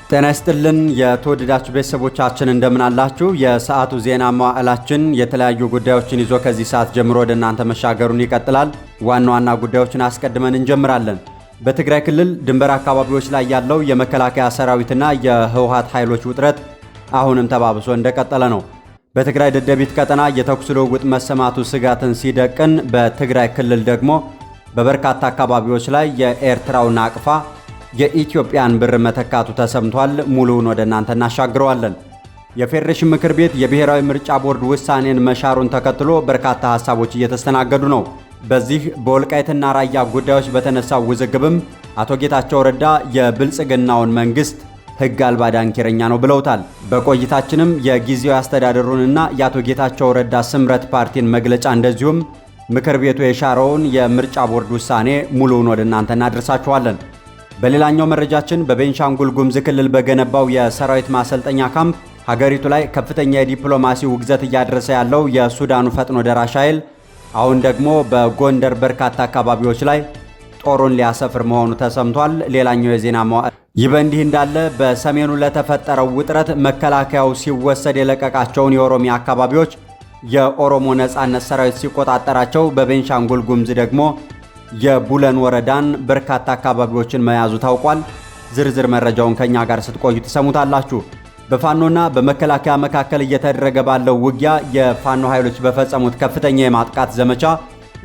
ጤና ይስጥልን የተወደዳችሁ ቤተሰቦቻችን፣ እንደምን አላችሁ? የሰዓቱ ዜና መዋዕላችን የተለያዩ ጉዳዮችን ይዞ ከዚህ ሰዓት ጀምሮ ወደ እናንተ መሻገሩን ይቀጥላል። ዋና ዋና ጉዳዮችን አስቀድመን እንጀምራለን። በትግራይ ክልል ድንበር አካባቢዎች ላይ ያለው የመከላከያ ሰራዊትና የህወሓት ኃይሎች ውጥረት አሁንም ተባብሶ እንደቀጠለ ነው። በትግራይ ደደቢት ቀጠና የተኩስ ልውውጥ መሰማቱ ስጋትን ሲደቅን፣ በትግራይ ክልል ደግሞ በበርካታ አካባቢዎች ላይ የኤርትራው ናቅፋ የኢትዮጵያን ብር መተካቱ ተሰምቷል። ሙሉውን ወደ እናንተ እናሻግረዋለን። የፌዴሬሽን ምክር ቤት የብሔራዊ ምርጫ ቦርድ ውሳኔን መሻሩን ተከትሎ በርካታ ሀሳቦች እየተስተናገዱ ነው። በዚህ በወልቃይትና ራያ ጉዳዮች በተነሳው ውዝግብም አቶ ጌታቸው ረዳ የብልጽግናውን መንግስት ሕግ አልባ ዳንኪረኛ ነው ብለውታል። በቆይታችንም የጊዜያዊ አስተዳደሩንና የአቶ ጌታቸው ረዳ ስምረት ፓርቲን መግለጫ፣ እንደዚሁም ምክር ቤቱ የሻረውን የምርጫ ቦርድ ውሳኔ ሙሉውን ወደ እናንተ እናደርሳችኋለን። በሌላኛው መረጃችን በቤንሻንጉል ጉሙዝ ክልል በገነባው የሰራዊት ማሰልጠኛ ካምፕ ሀገሪቱ ላይ ከፍተኛ የዲፕሎማሲ ውግዘት እያደረሰ ያለው የሱዳኑ ፈጥኖ ደራሽ ኃይል አሁን ደግሞ በጎንደር በርካታ አካባቢዎች ላይ ጦሩን ሊያሰፍር መሆኑ ተሰምቷል። ሌላኛው የዜና መዋዕል። ይህ በእንዲህ እንዳለ በሰሜኑ ለተፈጠረው ውጥረት መከላከያው ሲወሰድ የለቀቃቸውን የኦሮሚያ አካባቢዎች የኦሮሞ ነጻነት ሰራዊት ሲቆጣጠራቸው፣ በቤንሻንጉል ጉሙዝ ደግሞ የቡለን ወረዳን በርካታ አካባቢዎችን መያዙ ታውቋል። ዝርዝር መረጃውን ከኛ ጋር ስትቆዩ ትሰሙታላችሁ። በፋኖና በመከላከያ መካከል እየተደረገ ባለው ውጊያ የፋኖ ኃይሎች በፈጸሙት ከፍተኛ የማጥቃት ዘመቻ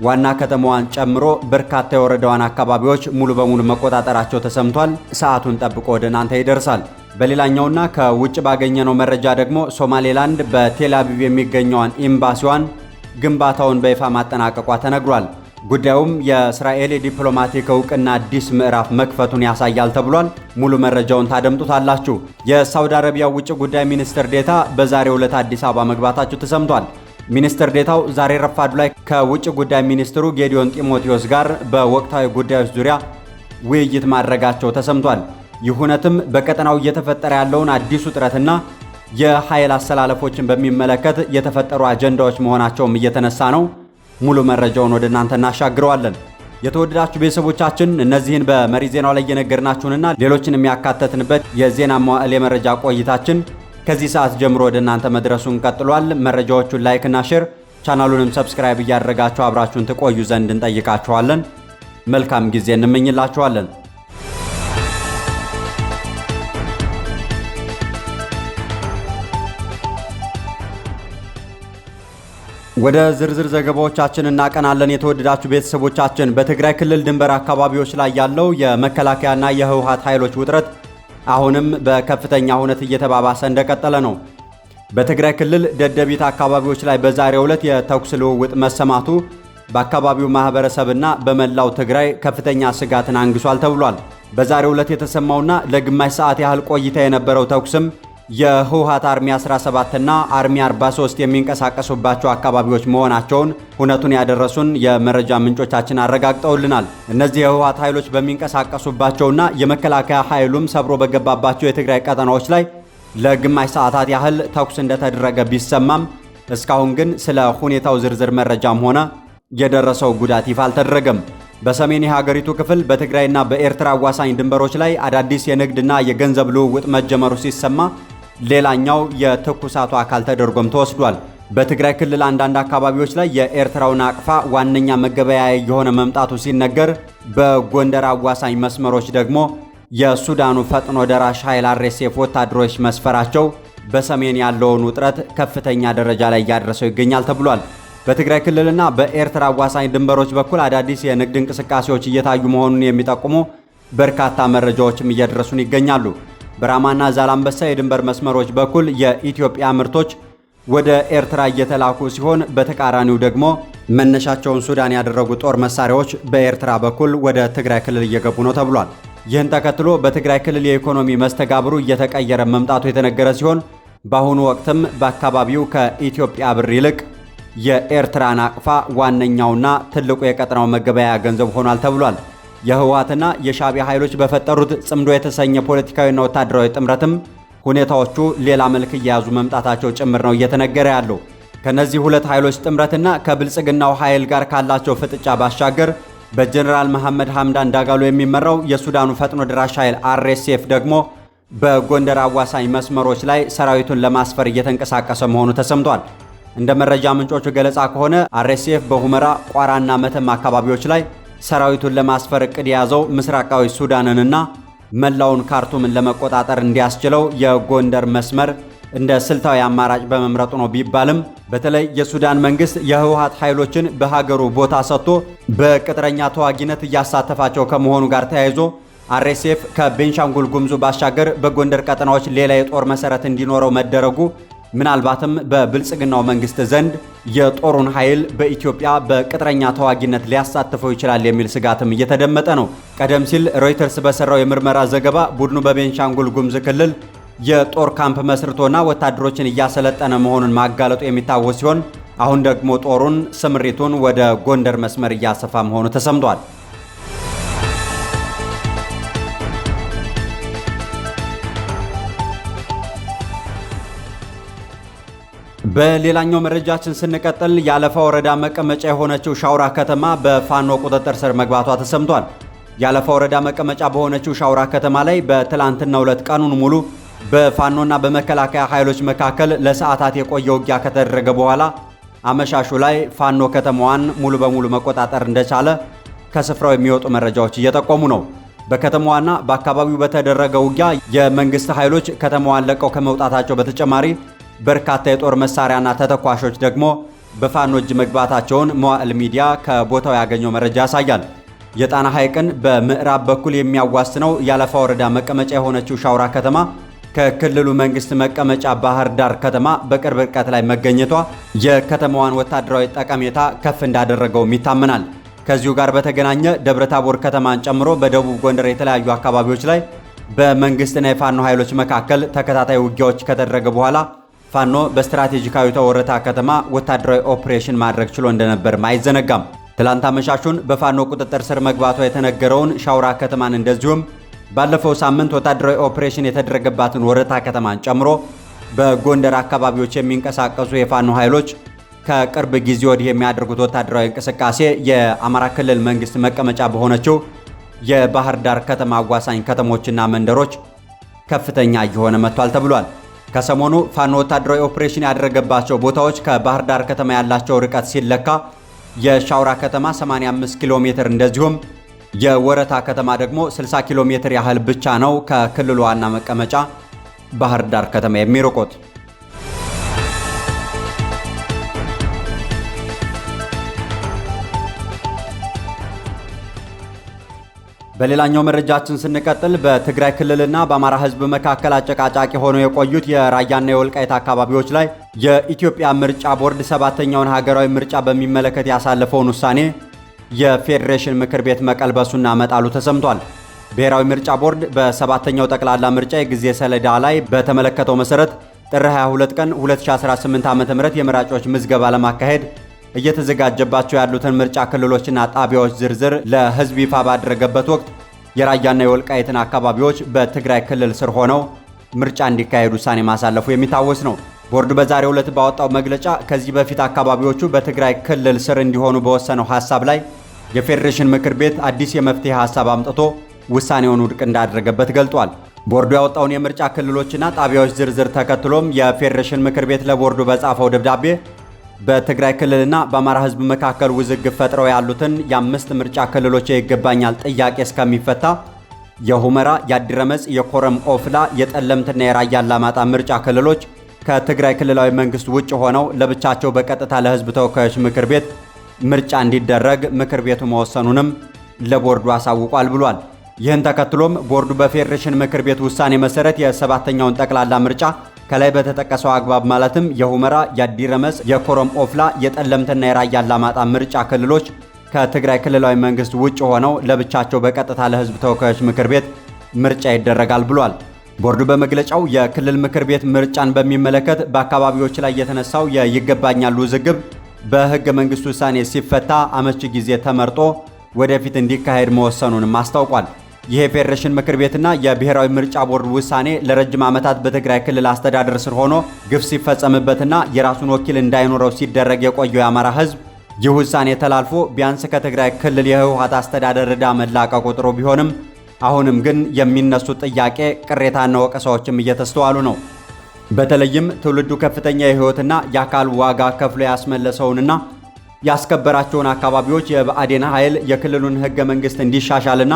ዋና ከተማዋን ጨምሮ በርካታ የወረዳዋን አካባቢዎች ሙሉ በሙሉ መቆጣጠራቸው ተሰምቷል። ሰዓቱን ጠብቆ ወደ እናንተ ይደርሳል። በሌላኛውና ከውጭ ባገኘነው መረጃ ደግሞ ሶማሌላንድ በቴል አቪቭ የሚገኘዋን ኤምባሲዋን ግንባታውን በይፋ ማጠናቀቋ ተነግሯል። ጉዳዩም የእስራኤል የዲፕሎማቲክ እውቅና አዲስ ምዕራፍ መክፈቱን ያሳያል ተብሏል። ሙሉ መረጃውን ታደምጡታላችሁ። የሳውዲ አረቢያ ውጭ ጉዳይ ሚኒስትር ዴታ በዛሬው ዕለት አዲስ አበባ መግባታቸው ተሰምቷል። ሚኒስትር ዴታው ዛሬ ረፋዱ ላይ ከውጭ ጉዳይ ሚኒስትሩ ጌዲዮን ጢሞቴዎስ ጋር በወቅታዊ ጉዳዮች ዙሪያ ውይይት ማድረጋቸው ተሰምቷል። ይህ ሁነትም በቀጠናው እየተፈጠረ ያለውን አዲስ ውጥረትና የኃይል አሰላለፎችን በሚመለከት የተፈጠሩ አጀንዳዎች መሆናቸውም እየተነሳ ነው። ሙሉ መረጃውን ወደ እናንተ እናሻግረዋለን። የተወደዳችሁ ቤተሰቦቻችን፣ እነዚህን በመሪ ዜናው ላይ እየነገርናችሁንና ሌሎችን የሚያካተትንበት የዜና መዋዕል የመረጃ ቆይታችን ከዚህ ሰዓት ጀምሮ ወደ እናንተ መድረሱን ቀጥሏል። መረጃዎቹን like ና share፣ ቻናሉንም subscribe እያደረጋችሁ አብራችሁን ትቆዩ ዘንድ እንጠይቃችኋለን። መልካም ጊዜ እንመኝላችኋለን። ወደ ዝርዝር ዘገባዎቻችን እናቀናለን። የተወደዳችሁ ቤተሰቦቻችን፣ በትግራይ ክልል ድንበር አካባቢዎች ላይ ያለው የመከላከያና የህወሓት ኃይሎች ውጥረት አሁንም በከፍተኛ ሁነት እየተባባሰ እንደቀጠለ ነው። በትግራይ ክልል ደደቢት አካባቢዎች ላይ በዛሬው ዕለት የተኩስ ልውውጥ መሰማቱ በአካባቢው ማህበረሰብና በመላው ትግራይ ከፍተኛ ስጋትን አንግሷል ተብሏል። በዛሬው ዕለት የተሰማውና ለግማሽ ሰዓት ያህል ቆይታ የነበረው ተኩስም የህወሓት Army 17 እና Army 43 የሚንቀሳቀሱባቸው አካባቢዎች መሆናቸውን ሁነቱን ያደረሱን የመረጃ ምንጮቻችን አረጋግጠውልናል። እነዚህ የህወሓት ኃይሎች በሚንቀሳቀሱባቸውና የመከላከያ ኃይሉም ሰብሮ በገባባቸው የትግራይ ቀጠናዎች ላይ ለግማሽ ሰዓታት ያህል ተኩስ እንደተደረገ ቢሰማም እስካሁን ግን ስለ ሁኔታው ዝርዝር መረጃም ሆነ የደረሰው ጉዳት ይፋ አልተደረገም። በሰሜን የሀገሪቱ ክፍል በትግራይና በኤርትራ አዋሳኝ ድንበሮች ላይ አዳዲስ የንግድና የገንዘብ ልውውጥ መጀመሩ ሲሰማ ሌላኛው የትኩሳቱ አካል ተደርጎም ተወስዷል። በትግራይ ክልል አንዳንድ አካባቢዎች ላይ የኤርትራው ናቅፋ ዋነኛ መገበያያ የሆነ መምጣቱ ሲነገር፣ በጎንደር አዋሳኝ መስመሮች ደግሞ የሱዳኑ ፈጥኖ ደራሽ ኃይል አርኤስኤፍ ወታደሮች መስፈራቸው በሰሜን ያለውን ውጥረት ከፍተኛ ደረጃ ላይ እያደረሰው ይገኛል ተብሏል። በትግራይ ክልልና በኤርትራ አዋሳኝ ድንበሮች በኩል አዳዲስ የንግድ እንቅስቃሴዎች እየታዩ መሆኑን የሚጠቁሙ በርካታ መረጃዎችም እየደረሱን ይገኛሉ። በራማና ዛላምበሳ የድንበር መስመሮች በኩል የኢትዮጵያ ምርቶች ወደ ኤርትራ እየተላኩ ሲሆን፣ በተቃራኒው ደግሞ መነሻቸውን ሱዳን ያደረጉ ጦር መሳሪያዎች በኤርትራ በኩል ወደ ትግራይ ክልል እየገቡ ነው ተብሏል። ይህን ተከትሎ በትግራይ ክልል የኢኮኖሚ መስተጋብሩ እየተቀየረ መምጣቱ የተነገረ ሲሆን፣ በአሁኑ ወቅትም በአካባቢው ከኢትዮጵያ ብር ይልቅ የኤርትራ ናቅፋ ዋነኛውና ትልቁ የቀጠናው መገበያያ ገንዘብ ሆኗል ተብሏል። የህወሓትና የሻዕቢያ ኃይሎች በፈጠሩት ጽምዶ የተሰኘ ፖለቲካዊና ወታደራዊ ጥምረትም ሁኔታዎቹ ሌላ መልክ እየያዙ መምጣታቸው ጭምር ነው እየተነገረ ያለው። ከነዚህ ሁለት ኃይሎች ጥምረትና ከብልጽግናው ኃይል ጋር ካላቸው ፍጥጫ ባሻገር በጀኔራል መሐመድ ሐምዳን ዳጋሎ የሚመራው የሱዳኑ ፈጥኖ ደራሽ ኃይል አርኤስኤፍ ደግሞ በጎንደር አዋሳኝ መስመሮች ላይ ሰራዊቱን ለማስፈር እየተንቀሳቀሰ መሆኑ ተሰምቷል። እንደ መረጃ ምንጮቹ ገለጻ ከሆነ አርኤስኤፍ በሁመራ፣ ቋራና መተማ አካባቢዎች ላይ ሰራዊቱን ለማስፈር እቅድ የያዘው ምስራቃዊ ሱዳንንና መላውን ካርቱምን ለመቆጣጠር እንዲያስችለው የጎንደር መስመር እንደ ስልታዊ አማራጭ በመምረጡ ነው ቢባልም፣ በተለይ የሱዳን መንግስት የህወሓት ኃይሎችን በሀገሩ ቦታ ሰጥቶ በቅጥረኛ ተዋጊነት እያሳተፋቸው ከመሆኑ ጋር ተያይዞ አርኤስኤፍ ከቤንሻንጉል ጉሙዝ ባሻገር በጎንደር ቀጠናዎች ሌላ የጦር መሰረት እንዲኖረው መደረጉ ምናልባትም በብልጽግናው መንግስት ዘንድ የጦሩን ኃይል በኢትዮጵያ በቅጥረኛ ተዋጊነት ሊያሳትፈው ይችላል የሚል ስጋትም እየተደመጠ ነው። ቀደም ሲል ሮይተርስ በሰራው የምርመራ ዘገባ ቡድኑ በቤንሻንጉል ጉሙዝ ክልል የጦር ካምፕ መስርቶና ወታደሮችን እያሰለጠነ መሆኑን ማጋለጡ የሚታወስ ሲሆን፣ አሁን ደግሞ ጦሩን ስምሪቱን ወደ ጎንደር መስመር እያሰፋ መሆኑ ተሰምቷል። በሌላኛው መረጃችን ስንቀጥል የአለፋ ወረዳ መቀመጫ የሆነችው ሻውራ ከተማ በፋኖ ቁጥጥር ስር መግባቷ ተሰምቷል። የአለፋ ወረዳ መቀመጫ በሆነችው ሻውራ ከተማ ላይ በትላንትናው ዕለት ቀኑን ሙሉ በፋኖና በመከላከያ ኃይሎች መካከል ለሰዓታት የቆየ ውጊያ ከተደረገ በኋላ አመሻሹ ላይ ፋኖ ከተማዋን ሙሉ በሙሉ መቆጣጠር እንደቻለ ከስፍራው የሚወጡ መረጃዎች እየጠቆሙ ነው። በከተማዋና በአካባቢው በተደረገ ውጊያ የመንግስት ኃይሎች ከተማዋን ለቀው ከመውጣታቸው በተጨማሪ በርካታ የጦር መሳሪያና ተተኳሾች ደግሞ በፋኖ እጅ መግባታቸውን መዋዕል ሚዲያ ከቦታው ያገኘው መረጃ ያሳያል። የጣና ሐይቅን በምዕራብ በኩል የሚያዋስነው የአለፋ ወረዳ መቀመጫ የሆነችው ሻውራ ከተማ ከክልሉ መንግስት መቀመጫ ባህር ዳር ከተማ በቅርብ ርቀት ላይ መገኘቷ የከተማዋን ወታደራዊ ጠቀሜታ ከፍ እንዳደረገውም ይታመናል። ከዚሁ ጋር በተገናኘ ደብረታቦር ከተማን ጨምሮ በደቡብ ጎንደር የተለያዩ አካባቢዎች ላይ በመንግስትና የፋኖ ኃይሎች መካከል ተከታታይ ውጊያዎች ከተደረገ በኋላ ፋኖ በስትራቴጂካዊቷ ወረታ ከተማ ወታደራዊ ኦፕሬሽን ማድረግ ችሎ እንደነበርም አይዘነጋም። ትላንት አመሻሹን በፋኖ ቁጥጥር ስር መግባቷ የተነገረውን ሻውራ ከተማን እንደዚሁም ባለፈው ሳምንት ወታደራዊ ኦፕሬሽን የተደረገባትን ወረታ ከተማን ጨምሮ በጎንደር አካባቢዎች የሚንቀሳቀሱ የፋኖ ኃይሎች ከቅርብ ጊዜ ወዲህ የሚያደርጉት ወታደራዊ እንቅስቃሴ የአማራ ክልል መንግስት መቀመጫ በሆነችው የባህር ዳር ከተማ አዋሳኝ ከተሞችና መንደሮች ከፍተኛ እየሆነ መጥቷል ተብሏል። ከሰሞኑ ፋኖ ወታደራዊ ኦፕሬሽን ያደረገባቸው ቦታዎች ከባህር ዳር ከተማ ያላቸው ርቀት ሲለካ የሻውራ ከተማ 85 ኪሎ ሜትር እንደዚሁም የወረታ ከተማ ደግሞ 60 ኪሎ ሜትር ያህል ብቻ ነው ከክልሉ ዋና መቀመጫ ባህር ዳር ከተማ የሚርቁት። በሌላኛው መረጃችን ስንቀጥል በትግራይ ክልልና በአማራ ሕዝብ መካከል አጨቃጫቂ ሆነው የቆዩት የራያና የወልቃይት አካባቢዎች ላይ የኢትዮጵያ ምርጫ ቦርድ ሰባተኛውን ሀገራዊ ምርጫ በሚመለከት ያሳለፈውን ውሳኔ የፌዴሬሽን ምክር ቤት መቀልበሱና መጣሉ ተሰምቷል። ብሔራዊ ምርጫ ቦርድ በሰባተኛው ጠቅላላ ምርጫ የጊዜ ሰሌዳ ላይ በተመለከተው መሰረት ጥር 22 ቀን 2018 ዓ.ም የመራጮች ምዝገባ ለማካሄድ እየተዘጋጀባቸው ያሉትን ምርጫ ክልሎችና ጣቢያዎች ዝርዝር ለሕዝብ ይፋ ባደረገበት ወቅት የራያና የወልቃይትን አካባቢዎች በትግራይ ክልል ስር ሆነው ምርጫ እንዲካሄድ ውሳኔ ማሳለፉ የሚታወስ ነው። ቦርዱ በዛሬው ዕለት ባወጣው መግለጫ ከዚህ በፊት አካባቢዎቹ በትግራይ ክልል ስር እንዲሆኑ በወሰነው ሐሳብ ላይ የፌዴሬሽን ምክር ቤት አዲስ የመፍትሄ ሐሳብ አምጥቶ ውሳኔውን ውድቅ እንዳደረገበት ገልጧል። ቦርዱ ያወጣውን የምርጫ ክልሎችና ጣቢያዎች ዝርዝር ተከትሎም የፌዴሬሽን ምክር ቤት ለቦርዱ በጻፈው ደብዳቤ በትግራይ ክልልና በአማራ ሕዝብ መካከል ውዝግብ ፈጥረው ያሉትን የአምስት ምርጫ ክልሎች የይገባኛል ጥያቄ እስከሚፈታ የሁመራ፣ የአዲረመጽ፣ የኮረም ኦፍላ፣ የጠለምትና የራያ አላማጣ ምርጫ ክልሎች ከትግራይ ክልላዊ መንግስት ውጭ ሆነው ለብቻቸው በቀጥታ ለሕዝብ ተወካዮች ምክር ቤት ምርጫ እንዲደረግ ምክር ቤቱ መወሰኑንም ለቦርዱ አሳውቋል ብሏል። ይህን ተከትሎም ቦርዱ በፌዴሬሽን ምክር ቤት ውሳኔ መሰረት የሰባተኛውን ጠቅላላ ምርጫ ከላይ በተጠቀሰው አግባብ ማለትም የሁመራ፣ የአዲረመጽ፣ የኮረም ኦፍላ፣ የጠለምትና የራያ አላማጣ ምርጫ ክልሎች ከትግራይ ክልላዊ መንግስት ውጭ ሆነው ለብቻቸው በቀጥታ ለሕዝብ ተወካዮች ምክር ቤት ምርጫ ይደረጋል ብሏል። ቦርዱ በመግለጫው የክልል ምክር ቤት ምርጫን በሚመለከት በአካባቢዎች ላይ የተነሳው የይገባኛል ውዝግብ በሕገ መንግስት ውሳኔ ሲፈታ አመቺ ጊዜ ተመርጦ ወደፊት እንዲካሄድ መወሰኑንም አስታውቋል። ይህ የፌዴሬሽን ምክር ቤትና የብሔራዊ ምርጫ ቦርድ ውሳኔ ለረጅም ዓመታት በትግራይ ክልል አስተዳደር ስር ሆኖ ግፍ ሲፈጸምበትና የራሱን ወኪል እንዳይኖረው ሲደረግ የቆየው የአማራ ሕዝብ ይህ ውሳኔ ተላልፎ ቢያንስ ከትግራይ ክልል የህወሓት አስተዳደር ዕዳ መላቀቁ ጥሩ ቢሆንም፣ አሁንም ግን የሚነሱ ጥያቄ፣ ቅሬታና ወቀሳዎችም እየተስተዋሉ ነው። በተለይም ትውልዱ ከፍተኛ የህይወትና የአካል ዋጋ ከፍሎ ያስመለሰውንና ያስከበራቸውን አካባቢዎች የብአዴን ኃይል የክልሉን ህገ መንግስት እንዲሻሻልና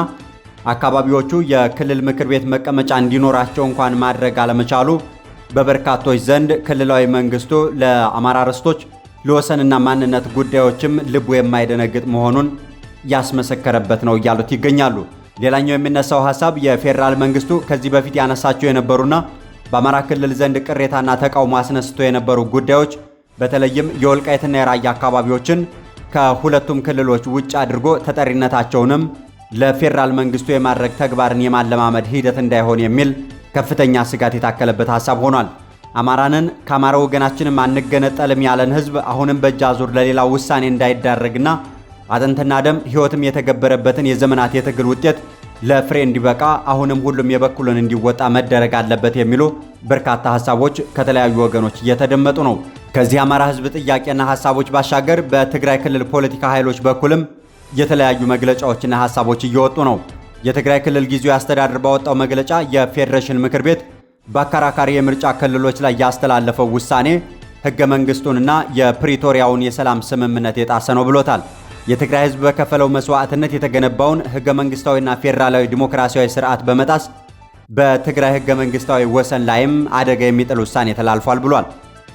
አካባቢዎቹ የክልል ምክር ቤት መቀመጫ እንዲኖራቸው እንኳን ማድረግ አለመቻሉ በበርካቶች ዘንድ ክልላዊ መንግስቱ ለአማራ ርስቶች፣ ለወሰንና ማንነት ጉዳዮችም ልቡ የማይደነግጥ መሆኑን ያስመሰከረበት ነው እያሉት ይገኛሉ። ሌላኛው የሚነሳው ሐሳብ የፌዴራል መንግስቱ ከዚህ በፊት ያነሳቸው የነበሩና በአማራ ክልል ዘንድ ቅሬታና ተቃውሞ አስነስቶ የነበሩ ጉዳዮች፣ በተለይም የወልቃይትና የራያ አካባቢዎችን ከሁለቱም ክልሎች ውጭ አድርጎ ተጠሪነታቸውንም ለፌዴራል መንግስቱ የማድረግ ተግባርን የማለማመድ ሂደት እንዳይሆን የሚል ከፍተኛ ስጋት የታከለበት ሐሳብ ሆኗል። አማራንን ከአማራ ወገናችንም አንገነጠልም ያለን ህዝብ አሁንም በእጅ አዙር ለሌላው ውሳኔ እንዳይዳረግና አጥንትና ደም ህይወትም የተገበረበትን የዘመናት የትግል ውጤት ለፍሬ እንዲበቃ አሁንም ሁሉም የበኩሉን እንዲወጣ መደረግ አለበት የሚሉ በርካታ ሐሳቦች ከተለያዩ ወገኖች እየተደመጡ ነው። ከዚህ አማራ ህዝብ ጥያቄና ሐሳቦች ባሻገር በትግራይ ክልል ፖለቲካ ኃይሎች በኩልም የተለያዩ መግለጫዎችና ሐሳቦች እየወጡ ነው። የትግራይ ክልል ጊዜያዊ አስተዳደር ባወጣው መግለጫ የፌዴሬሽን ምክር ቤት በአከራካሪ የምርጫ ክልሎች ላይ ያስተላለፈው ውሳኔ ህገ መንግስቱንና የፕሪቶሪያውን የሰላም ስምምነት የጣሰ ነው ብሎታል። የትግራይ ህዝብ በከፈለው መስዋዕትነት የተገነባውን ህገ መንግስታዊና ፌዴራላዊ ዲሞክራሲያዊ ስርዓት በመጣስ በትግራይ ህገ መንግስታዊ ወሰን ላይም አደጋ የሚጥል ውሳኔ ተላልፏል ብሏል።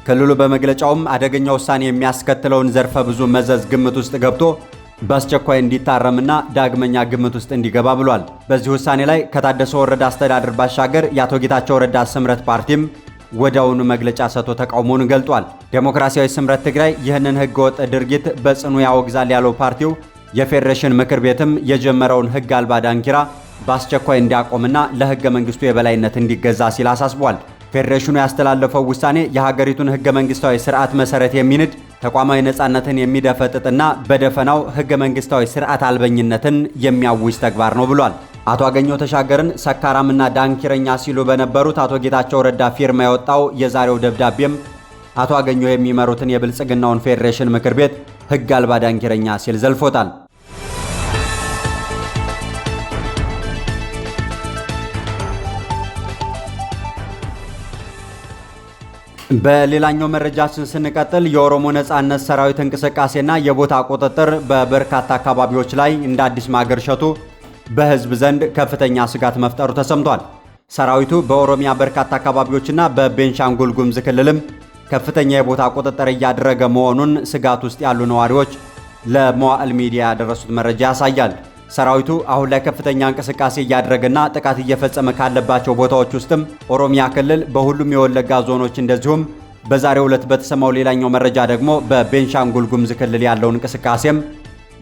ክልሉ በመግለጫውም አደገኛ ውሳኔ የሚያስከትለውን ዘርፈ ብዙ መዘዝ ግምት ውስጥ ገብቶ በአስቸኳይ እንዲታረምና ዳግመኛ ግምት ውስጥ እንዲገባ ብሏል። በዚህ ውሳኔ ላይ ከታደሰ ወረደ አስተዳደር ባሻገር የአቶ ጌታቸው ረዳ ስምረት ፓርቲም ወዲያውኑ መግለጫ ሰጥቶ ተቃውሞውን ገልጧል። ዴሞክራሲያዊ ስምረት ትግራይ ይህንን ህገወጥ ድርጊት በጽኑ ያወግዛል ያለው ፓርቲው፣ የፌዴሬሽን ምክር ቤትም የጀመረውን ህግ አልባ ዳንኪራ በአስቸኳይ እንዲያቆምና ለህገ መንግስቱ የበላይነት እንዲገዛ ሲል አሳስቧል። ፌዴሬሽኑ ያስተላለፈው ውሳኔ የሀገሪቱን ህገ መንግስታዊ ስርዓት መሰረት የሚንድ፣ ተቋማዊ ነጻነትን የሚደፈጥጥና በደፈናው ህገ መንግስታዊ ስርዓት አልበኝነትን የሚያውጅ ተግባር ነው ብሏል። አቶ አገኘሁ ተሻገርን ሰካራምና ዳንኪረኛ ሲሉ በነበሩት አቶ ጌታቸው ረዳ ፊርማ የወጣው የዛሬው ደብዳቤም አቶ አገኘሁ የሚመሩትን የብልጽግናውን ፌዴሬሽን ምክር ቤት ህግ አልባ ዳንኪረኛ ሲል ዘልፎታል። በሌላኛው መረጃችን ስንቀጥል የኦሮሞ ነጻነት ሰራዊት እንቅስቃሴና የቦታ ቁጥጥር በበርካታ አካባቢዎች ላይ እንደ አዲስ ማገርሸቱ በህዝብ ዘንድ ከፍተኛ ስጋት መፍጠሩ ተሰምቷል። ሰራዊቱ በኦሮሚያ በርካታ አካባቢዎችና በቤንሻንጉል ጉሙዝ ክልልም ከፍተኛ የቦታ ቁጥጥር እያደረገ መሆኑን ስጋት ውስጥ ያሉ ነዋሪዎች ለመዋዕል ሚዲያ ያደረሱት መረጃ ያሳያል። ሰራዊቱ አሁን ላይ ከፍተኛ እንቅስቃሴ እያደረገና ጥቃት እየፈጸመ ካለባቸው ቦታዎች ውስጥም ኦሮሚያ ክልል በሁሉም የወለጋ ዞኖች፣ እንደዚሁም በዛሬው ዕለት በተሰማው ሌላኛው መረጃ ደግሞ በቤንሻንጉል ጉሙዝ ክልል ያለውን እንቅስቃሴም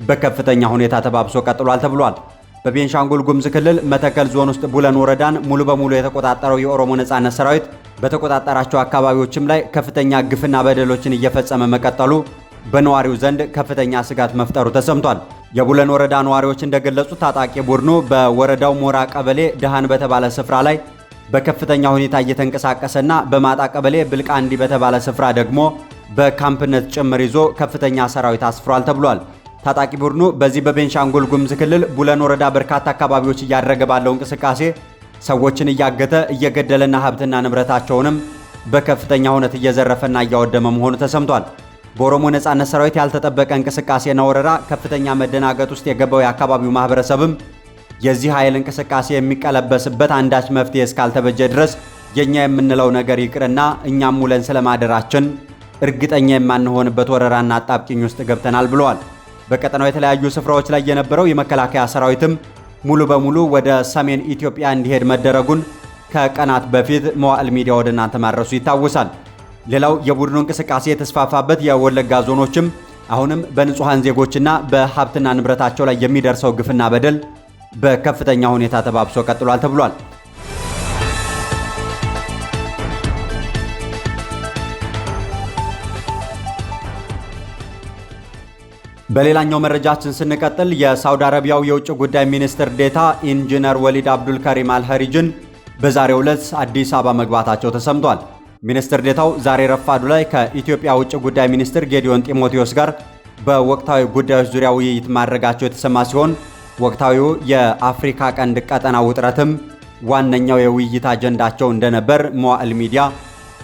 በከፍተኛ ሁኔታ ተባብሶ ቀጥሏል ተብሏል። በቤንሻንጉል ጉሙዝ ክልል መተከል ዞን ውስጥ ቡለን ወረዳን ሙሉ በሙሉ የተቆጣጠረው የኦሮሞ ነጻነት ሰራዊት በተቆጣጠራቸው አካባቢዎችም ላይ ከፍተኛ ግፍና በደሎችን እየፈጸመ መቀጠሉ በነዋሪው ዘንድ ከፍተኛ ስጋት መፍጠሩ ተሰምቷል። የቡለን ወረዳ ነዋሪዎች እንደገለጹት ታጣቂ ቡድኑ በወረዳው ሞራ ቀበሌ ደሃን በተባለ ስፍራ ላይ በከፍተኛ ሁኔታ እየተንቀሳቀሰና በማጣ ቀበሌ ብልቃንዲ በተባለ ስፍራ ደግሞ በካምፕነት ጭምር ይዞ ከፍተኛ ሰራዊት አስፍሯል ተብሏል። ታጣቂ ቡድኑ በዚህ በቤንሻንጉል ጉሙዝ ክልል ቡለን ወረዳ በርካታ አካባቢዎች እያደረገ ባለው እንቅስቃሴ ሰዎችን እያገተ፣ እየገደለና ሀብትና ንብረታቸውንም በከፍተኛ ሁነት እየዘረፈና እያወደመ መሆኑ ተሰምቷል። በኦሮሞ ነጻነት ሰራዊት ያልተጠበቀ እንቅስቃሴና ወረራ ከፍተኛ መደናገጥ ውስጥ የገባው የአካባቢው ማህበረሰብም የዚህ ኃይል እንቅስቃሴ የሚቀለበስበት አንዳች መፍትሄ እስካልተበጀ ድረስ የኛ የምንለው ነገር ይቅርና እኛም ውለን ስለማደራችን እርግጠኛ የማንሆንበት ወረራና አጣብቂኝ ውስጥ ገብተናል ብለዋል። በቀጠናው የተለያዩ ስፍራዎች ላይ የነበረው የመከላከያ ሰራዊትም ሙሉ በሙሉ ወደ ሰሜን ኢትዮጵያ እንዲሄድ መደረጉን ከቀናት በፊት መዋዕል ሚዲያ ወደ እናንተ ማድረሱ ይታወሳል። ሌላው የቡድኑ እንቅስቃሴ የተስፋፋበት የወለጋ ዞኖችም አሁንም በንጹሐን ዜጎችና በሀብትና ንብረታቸው ላይ የሚደርሰው ግፍና በደል በከፍተኛ ሁኔታ ተባብሶ ቀጥሏል ተብሏል። በሌላኛው መረጃችን ስንቀጥል የሳውዲ አረቢያው የውጭ ጉዳይ ሚኒስትር ዴታ ኢንጂነር ወሊድ አብዱልከሪም አልኸሪጅን በዛሬው ዕለት አዲስ አበባ መግባታቸው ተሰምቷል። ሚኒስትር ዴታው ዛሬ ረፋዱ ላይ ከኢትዮጵያ ውጭ ጉዳይ ሚኒስትር ጌዲዮን ጢሞቴዎስ ጋር በወቅታዊ ጉዳዮች ዙሪያ ውይይት ማድረጋቸው የተሰማ ሲሆን፣ ወቅታዊው የአፍሪካ ቀንድ ቀጠና ውጥረትም ዋነኛው የውይይት አጀንዳቸው እንደነበር መዋዕል ሚዲያ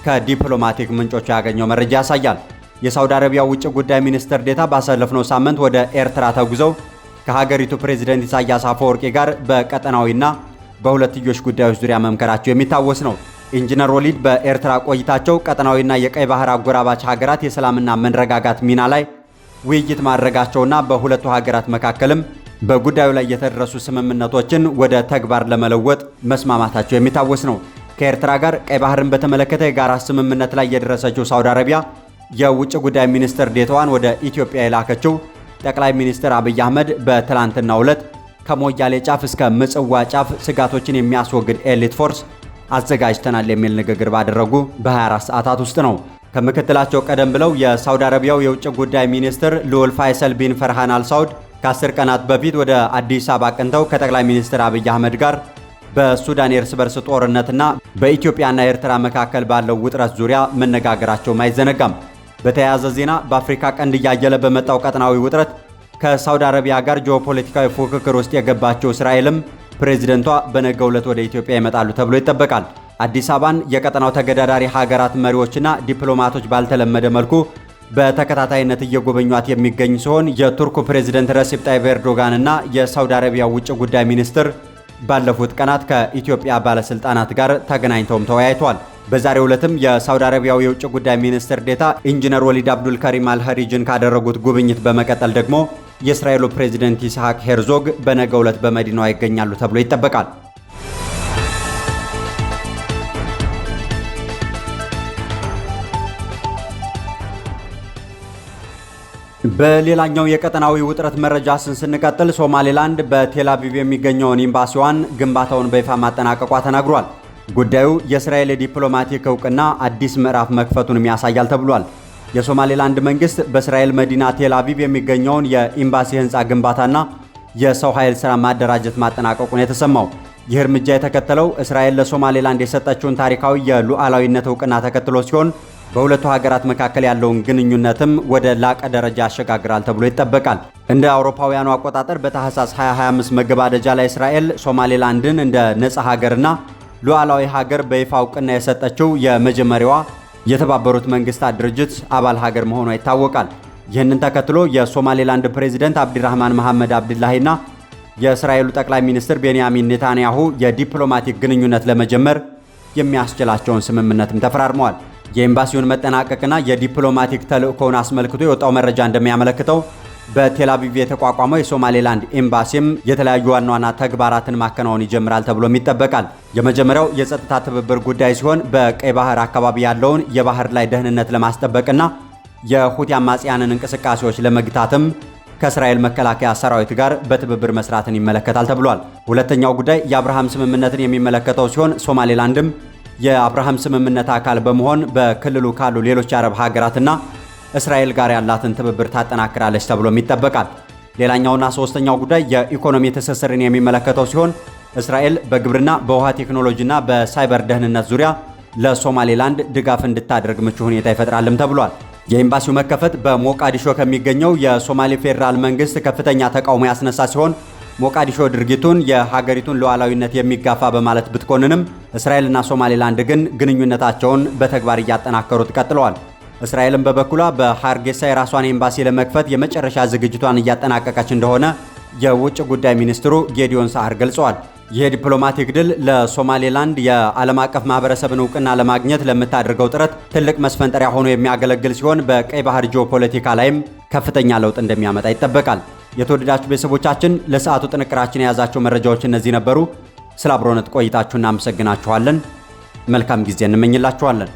ከዲፕሎማቲክ ምንጮች ያገኘው መረጃ ያሳያል። የሳውዲ አረቢያ ውጭ ጉዳይ ሚኒስትር ዴታ ባሳለፍነው ሳምንት ወደ ኤርትራ ተጉዘው ከሀገሪቱ ፕሬዝደንት ኢሳያስ አፈወርቂ ጋር በቀጠናዊና በሁለትዮሽ ጉዳዮች ዙሪያ መምከራቸው የሚታወስ ነው። ኢንጂነር ወሊድ በኤርትራ ቆይታቸው ቀጠናዊና የቀይ ባህር አጎራባች ሀገራት የሰላምና መረጋጋት ሚና ላይ ውይይት ማድረጋቸውና በሁለቱ ሀገራት መካከልም በጉዳዩ ላይ የተደረሱ ስምምነቶችን ወደ ተግባር ለመለወጥ መስማማታቸው የሚታወስ ነው። ከኤርትራ ጋር ቀይ ባህርን በተመለከተ የጋራ ስምምነት ላይ የደረሰችው ሳውዲ አረቢያ የውጭ ጉዳይ ሚኒስትር ዴታዋን ወደ ኢትዮጵያ የላከችው ጠቅላይ ሚኒስትር አብይ አህመድ በትላንትናው ዕለት ከሞያሌ ጫፍ እስከ ምጽዋ ጫፍ ስጋቶችን የሚያስወግድ elite force አዘጋጅተናል የሚል ንግግር ባደረጉ በ24 ሰዓታት ውስጥ ነው። ከምክትላቸው ቀደም ብለው የሳውዲ አረቢያው የውጭ ጉዳይ ሚኒስትር ልዑል ፋይሰል ቢን ፈርሃን አልሳውድ ከ10 ቀናት በፊት ወደ አዲስ አበባ አቅንተው ከጠቅላይ ሚኒስትር አብይ አህመድ ጋር በሱዳን የእርስ በርስ ጦርነትና በኢትዮጵያና ኤርትራ መካከል ባለው ውጥረት ዙሪያ መነጋገራቸውም አይዘነጋም። በተያያዘ ዜና በአፍሪካ ቀንድ እያየለ በመጣው ቀጠናዊ ውጥረት ከሳውዲ አረቢያ ጋር ጂኦፖለቲካዊ ፉክክር ውስጥ የገባቸው እስራኤልም ፕሬዝደንቷ በነገው ዕለት ወደ ኢትዮጵያ ይመጣሉ ተብሎ ይጠበቃል። አዲስ አበባን የቀጠናው ተገዳዳሪ ሀገራት መሪዎችና ዲፕሎማቶች ባልተለመደ መልኩ በተከታታይነት እየጎበኟት የሚገኝ ሲሆን የቱርኩ ፕሬዝደንት ረሲፕ ጣይብ ኤርዶጋንና የሳውዲ አረቢያ ውጭ ጉዳይ ሚኒስትር ባለፉት ቀናት ከኢትዮጵያ ባለስልጣናት ጋር ተገናኝተውም ተወያይተዋል። በዛሬው ዕለትም የሳውዲ አረቢያው የውጭ ጉዳይ ሚኒስትር ዴታ ኢንጂነር ወሊድ አብዱል ከሪም አልኸሪጅን ካደረጉት ጉብኝት በመቀጠል ደግሞ የእስራኤሉ ፕሬዝደንት ይስሐቅ ሄርዞግ በነገው ዕለት በመዲናዋ ይገኛሉ ተብሎ ይጠበቃል። በሌላኛው የቀጠናዊ ውጥረት መረጃ ስንቀጥል ሶማሌላንድ በቴል አቪቭ የሚገኘውን ኤምባሲዋን ግንባታውን በይፋ ማጠናቀቋ ተናግሯል። ጉዳዩ የእስራኤል የዲፕሎማቲክ እውቅና አዲስ ምዕራፍ መክፈቱንም ያሳያል ተብሏል። የሶማሌላንድ መንግስት በእስራኤል መዲና ቴል አቪቭ የሚገኘውን የኤምባሲ ህንፃ ግንባታና የሰው ኃይል ሥራ ማደራጀት ማጠናቀቁን የተሰማው። ይህ እርምጃ የተከተለው እስራኤል ለሶማሌላንድ የሰጠችውን ታሪካዊ የሉዓላዊነት እውቅና ተከትሎ ሲሆን በሁለቱ ሀገራት መካከል ያለውን ግንኙነትም ወደ ላቀ ደረጃ ያሸጋግራል ተብሎ ይጠበቃል። እንደ አውሮፓውያኑ አቆጣጠር በታህሳስ 2025 መገባደጃ ላይ እስራኤል ሶማሌላንድን እንደ ነፃ ሀገርና ሉዓላዊ ሀገር በይፋ እውቅና የሰጠችው የመጀመሪያዋ የተባበሩት መንግስታት ድርጅት አባል ሀገር መሆኗ ይታወቃል። ይህንን ተከትሎ የሶማሌላንድ ፕሬዚደንት አብዲራህማን መሐመድ አብድላሂና የእስራኤሉ ጠቅላይ ሚኒስትር ቤንያሚን ኔታንያሁ የዲፕሎማቲክ ግንኙነት ለመጀመር የሚያስችላቸውን ስምምነትም ተፈራርመዋል። የኤምባሲውን መጠናቀቅና የዲፕሎማቲክ ተልእኮውን አስመልክቶ የወጣው መረጃ እንደሚያመለክተው በቴል አቪቭ የተቋቋመው የሶማሌላንድ ኤምባሲም የተለያዩ ዋና ዋና ተግባራትን ማከናወን ይጀምራል ተብሎም ይጠበቃል። የመጀመሪያው የጸጥታ ትብብር ጉዳይ ሲሆን በቀይ ባህር አካባቢ ያለውን የባህር ላይ ደህንነት ለማስጠበቅና የሁቲ አማጽያንን እንቅስቃሴዎች ለመግታትም ከእስራኤል መከላከያ ሰራዊት ጋር በትብብር መስራትን ይመለከታል ተብሏል። ሁለተኛው ጉዳይ የአብርሃም ስምምነትን የሚመለከተው ሲሆን ሶማሌላንድም የአብርሃም ስምምነት አካል በመሆን በክልሉ ካሉ ሌሎች የአረብ ሀገራትና እስራኤል ጋር ያላትን ትብብር ታጠናክራለች ተብሎም ይጠበቃል። ሌላኛውና ሶስተኛው ጉዳይ የኢኮኖሚ ትስስርን የሚመለከተው ሲሆን እስራኤል በግብርና፣ በውሃ ቴክኖሎጂና በሳይበር ደህንነት ዙሪያ ለሶማሌላንድ ድጋፍ እንድታደርግ ምቹ ሁኔታ ይፈጥራልም ተብሏል። የኤምባሲው መከፈት በሞቃዲሾ ከሚገኘው የሶማሌ ፌዴራል መንግስት ከፍተኛ ተቃውሞ ያስነሳ ሲሆን ሞቃዲሾ ድርጊቱን የሀገሪቱን ሉዓላዊነት የሚጋፋ በማለት ብትኮንንም እስራኤልና ሶማሌላንድ ግን ግንኙነታቸውን በተግባር እያጠናከሩት ቀጥለዋል። እስራኤልም በበኩሏ በሃርጌሳ የራሷን ኤምባሲ ለመክፈት የመጨረሻ ዝግጅቷን እያጠናቀቀች እንደሆነ የውጭ ጉዳይ ሚኒስትሩ ጌዲዮን ሳአር ገልጸዋል። ይህ ዲፕሎማቲክ ድል ለሶማሌላንድ የዓለም አቀፍ ማህበረሰብን እውቅና ለማግኘት ለምታደርገው ጥረት ትልቅ መስፈንጠሪያ ሆኖ የሚያገለግል ሲሆን በቀይ ባህር ጂኦፖለቲካ ላይም ከፍተኛ ለውጥ እንደሚያመጣ ይጠበቃል። የተወደዳችሁ ቤተሰቦቻችን ለሰዓቱ ጥንቅራችን የያዛቸው መረጃዎች እነዚህ ነበሩ። ስለ አብሮነት ቆይታችሁ እናመሰግናችኋለን። መልካም ጊዜ እንመኝላችኋለን።